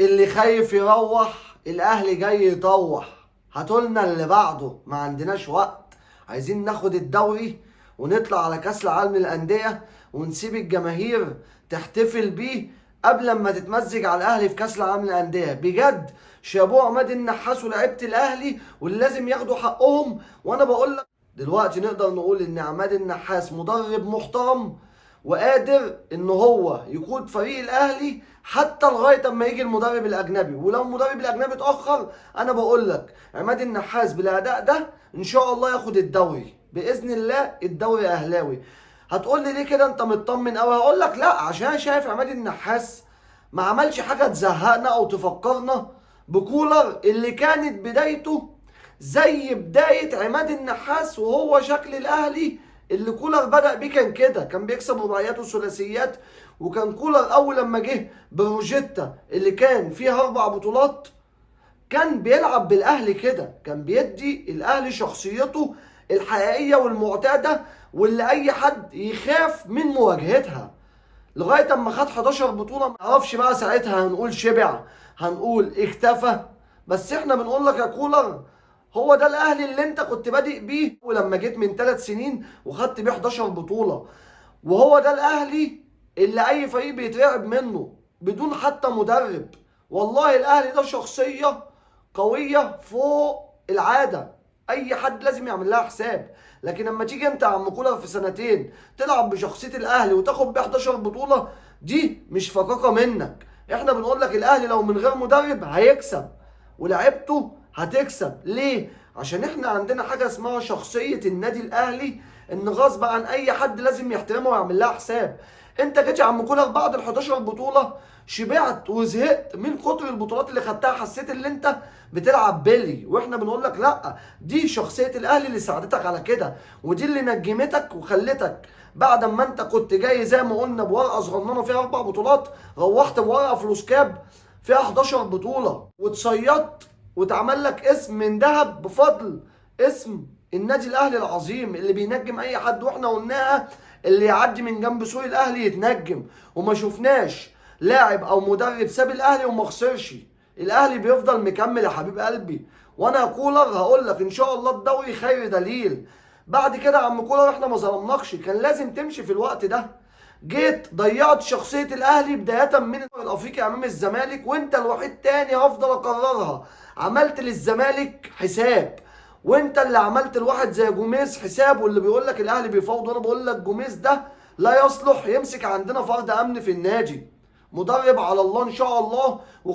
اللي خايف يروح الاهلي جاي يطوح. هاتولنا اللي بعده، ما عندناش وقت. عايزين ناخد الدوري ونطلع على كاس العالم للاندية ونسيب الجماهير تحتفل بيه قبل ما تتمزج على الاهلي في كاس العالم للاندية. بجد شابوه عماد النحاس ولاعيبه الاهلي، واللي لازم ياخدوا حقهم. وانا بقول لك دلوقتي نقدر نقول ان عماد النحاس مدرب محترم وقادر ان هو يقود فريق الاهلي حتى لغاية اما يجي المدرب الاجنبي. ولو المدرب الاجنبي اتاخر، انا بقول لك عماد النحاس بالاداء ده ان شاء الله ياخد الدوري باذن الله. الدوري اهلاوي. هتقول لي ليه كده انت مطمن قوي؟ هقول لك لا، عشان أنا شايف عماد النحاس ما عملش حاجة تزهقنا او تفكرنا بكولر اللي كانت بدايته زي بداية عماد النحاس، وهو شكل الاهلي اللي كولر بدأ بيه كان كده، كان بيكسب رباعيات وثلاثيات. وكان كولر اول لما جه بروجيتا اللي كان فيها 4 بطولات كان بيلعب بالاهلي كده، كان بيدي الاهلي شخصيته الحقيقية والمعتاده واللي اي حد يخاف من مواجهتها، لغاية اما خد 11 بطوله. ما اعرفش بقى ساعتها هنقول شبع، هنقول اكتفى، بس احنا بنقول لك يا كولر هو ده الاهلي اللي انت كنت بادئ بيه ولما جيت من 3 سنين وخدت بيه 11 بطوله، وهو ده الاهلي اللي اي فريق بيترعب منه بدون حتى مدرب. والله الاهلي ده شخصية قوية فوق العادة، اي حد لازم يعمل لها حساب. لكن لما تيجي انت يا عم كولر في سنتين تلعب بشخصية الاهلي وتاخد بيه 11 بطوله، دي مش فكاكه منك. احنا بنقول لك الاهلي لو من غير مدرب هيكسب ولعبته هتكسب. ليه؟ عشان احنا عندنا حاجة اسمها شخصية النادي الاهلي، ان غصب عن اي حد لازم يحترمه ويعمل لها حساب. انت جيت يا عم كولر بعد ال 11 بطوله شبعت وزهقت من كتر البطولات اللي خدتها، حسيت ان انت بتلعب بيلي، واحنا بنقول لك لا، دي شخصية الاهلي اللي ساعدتك على كده، ودي اللي نجمتك وخلتك بعد ما انت كنت جاي زي ما قلنا بورقه صغننه فيها 4 بطولات، روحت بورقه فلوسكاب فيها 11 بطوله، وتصيدت واتعمل لك اسم من ذهب بفضل اسم النادي الاهلي العظيم اللي بينجم اي حد. واحنا قلناها، اللي يعدي من جنب سوق الاهلي يتنجم، وما شفناش لاعب او مدرب ساب الاهلي وما خسرش. الاهلي بيفضل مكمل يا حبيب قلبي. وانا كولر هقول لك ان شاء الله الدوري خير دليل. بعد كده يا عم كولر احنا ما ظلمناكش، كان لازم تمشي في الوقت ده. جيت ضيعت شخصية الاهلي بداية من الافريقي امام الزمالك، وانت الوحيد تاني هفضل اكررها، عملت للزمالك حساب، وانت اللي عملت الواحد زي جوميز حساب، واللي بيقول لك الاهلي بيفاوض، وانا بقول لك جوميز ده لا يصلح يمسك عندنا فرد امن في النادي. مدرب على الله ان شاء الله.